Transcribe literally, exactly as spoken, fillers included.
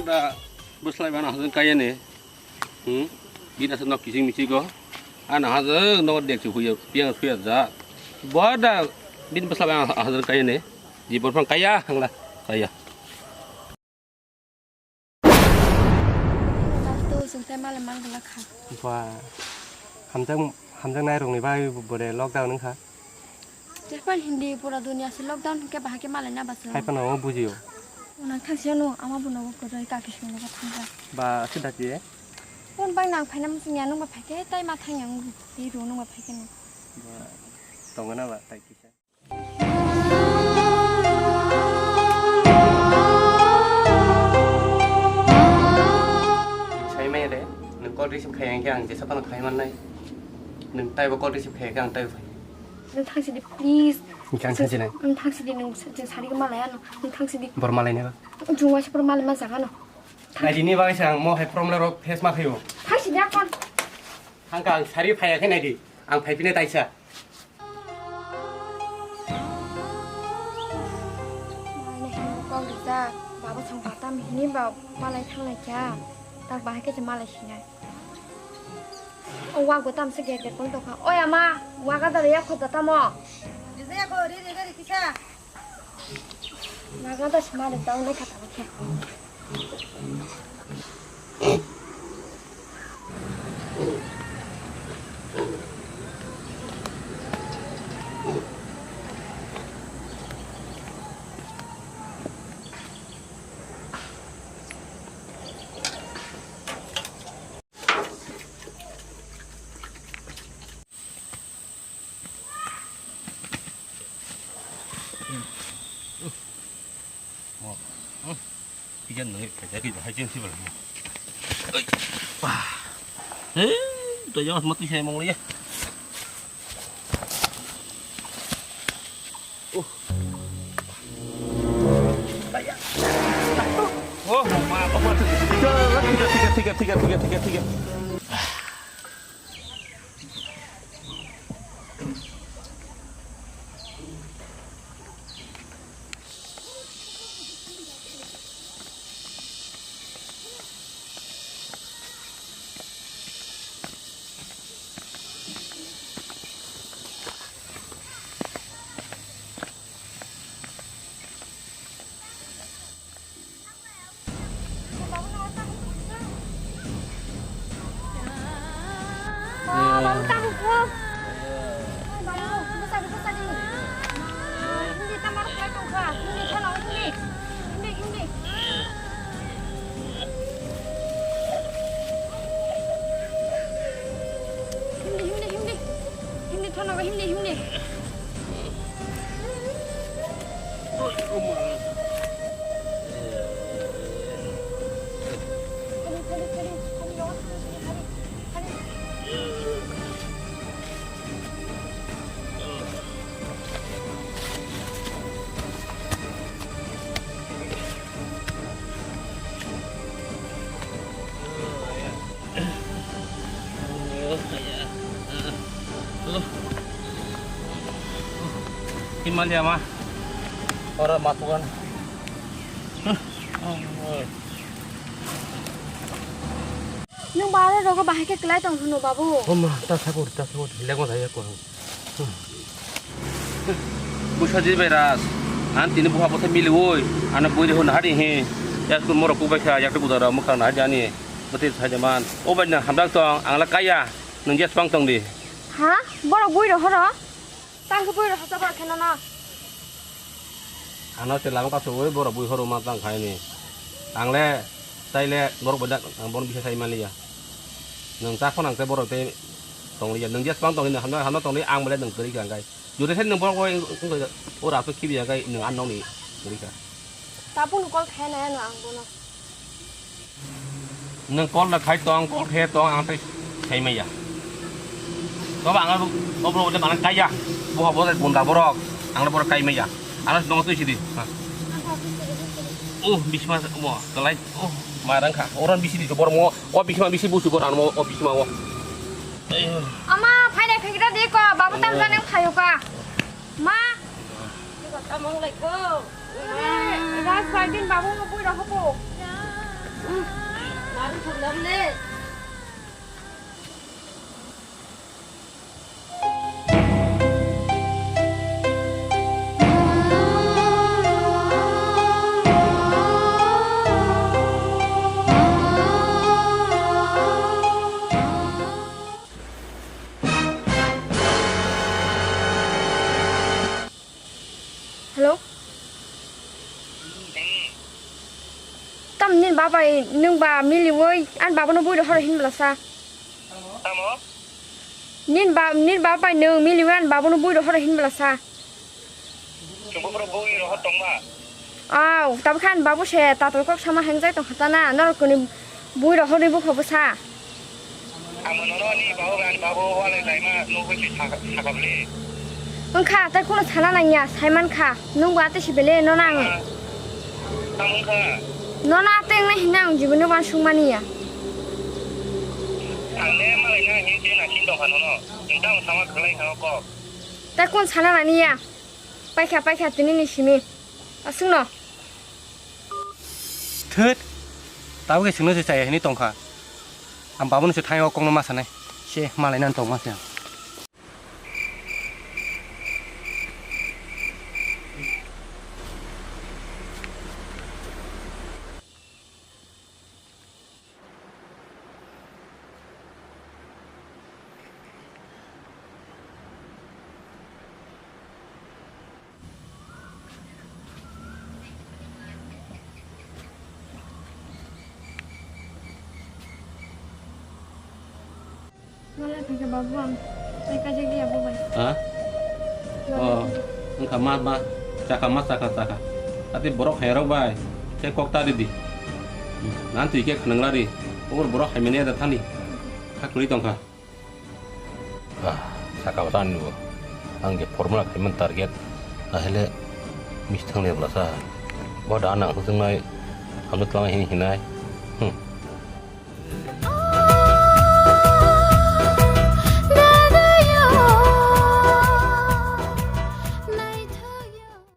Bwslai bana hajeng kaya ne. Hmm? Bini asa nok kising mising go. Ana hajeng nok dek se huya, piang suya ja. Boda bin bwslai bana hajeng kaya ne. Jibon phang kaya, hangla kaya. Tato sungtai male mang bela kha. Ba, hamjak, hamjaknai rokni bai bore lockdown wngkha. Jepal hindi pura dunia se lockdown hingke bahai ke malai na basa. Hai phano o bujio. Unang thangsi ano ama bono ko doi kaki sung logo thangja. Ba, se dati e? Pon bai nang phaina musung ya nung ba phaike tai ma thang yang di ro nung ba phaike no. Ba, tongo na ba tai kisa. Sai mai re, nung call receive khai yang ke ang jesa phano khai man nai. Nung tai bo call receive khai ke ang tai bo phai. Nung thang sidi, please. Nung thang sidi nai. Nung thang sidi, nung sa-, jeng sari ke malai ano. Nung thang sidi. Bor malai nai ba? Jung waisa bor malai ma jaga no. Nai dini bagwi sa ang mo hai problem rok face ma khayo. Thang sidi akon. Thang ka ang sari phai ya khe nai di. Ang phai pine taisa. Mai na hini kok rijak. Baba song batam hini ba malai thang lai kya. Tak bahai ke je malai sinai. O wago tamse ger ger kong tokha. Oi ama, waga dale ya khoda tamo. Rijak ya ko, ri ri ri kisa. Waga da sima de tong nai khata khe. Pijan nungwi phaijak, hai jeng si bala. Oi, pa. Hei, to yang mati saya mong ya. Oh, ma, apa? Tiga, tiga, tiga, tiga, tiga, tiga. Hindi, hindi, hindi. Hindi, thono, hindi, hindi. Himalaya ma. Ora matukan. Nung ba aro rogo bahai khe klai tong hwno, babu? Homa, ta sakur, ta sakur, lego jaya ko. Busa ji beras, an tini buha botha mili oi, ana bui de hon hari he, ya school moro kubai kha, yak tu budara mukha na jani, bati sajaman. O bai na hamdang tong, ang la kaya, nung jes pang tong di. Ha? Borok bui ro horo? Tang khe bui ro hasa borok kheno na. Ano se lama kasu oi borok bui horo ma tang khai ni. Ang le, tai le, norok bai da, ang bon bisa sai mali ya. Nung ta khon ang te borok te tong li ya. Nung jes pang tong ni, hamna, hamna tong ni, ang bole nung teri kha ang kai. Jodi se nung borok oi, ung, ung, ura to khibi ya kai, nung an nong ni teri kha. Tabuk nung call khai na ya no ang bono. Nung call na khai tong, call khe tong, ang tai khai maya. Baba, ang o borok le mana kaya. Bo bo bunda borok, ang le borok kai maya. Ang nong tui sidi. Oh, bisma mo, kalai. Oh, marang kha. Oran bisi di borok mo. O bisma bisi busu borok mo, o bisma o. Ama, phainai phaikra de ko, babu tam jani phayo ka. Ma. Tamang lai ko. Raj bai din babu mo bui raho ko. Hello? Tam nini baba bai nwng ba miliwi ani baba no bui rohor hin bwlasa. Tamo? Nini ba, nini baba bai nwng miliwi ani baba no bui rohor hin bwlasa. Chwngbo bro bui rohor tongma. Aw, tabukhe ani babu se tatal kok sama hengjai tongkha ta na, norok kuni bui rohorni bukha bwsa. Amo nono ani babu, ani babu walai laima nugwi se saka, saka bwle. Wngkha, tei kuno sana nangya, saimankha, nwngbo atwi si bele, nono ang. Ah, tamo wngkha? Nono atwi wngnai hinwi ang jiboni uansukmani ya. Ang le malai na hin se na sin tongkha nono, nwng tamo sama khwlai kha o kok. Tei kun sana nani ya? Paikha, paikha, tini ni simi. Aswkno. Thwt. Tabuk khe chwngno se chaya hinwi tongkha. Ang babono se thango kokno ma sanai. Se malai nang tongma se ang. Wala thangkhe babu ang tai kaijak ya bo bai. Ha? Wala Oh, thangkhe. Wngkha ma, ma, chakha ma, chakha, chakha. Ati borok hai rok bai, tei kok ta ridi. Nan twi khe khwnang lari, obor borok hai mani ada thani. Kha kwrwi tongkha. Ah, saka bwsa ni bo. Ang je formula khaiman target, ahele miss thang le bwsa. Bo da nang hujung nai, hamno tlang hini hinai. Hmm.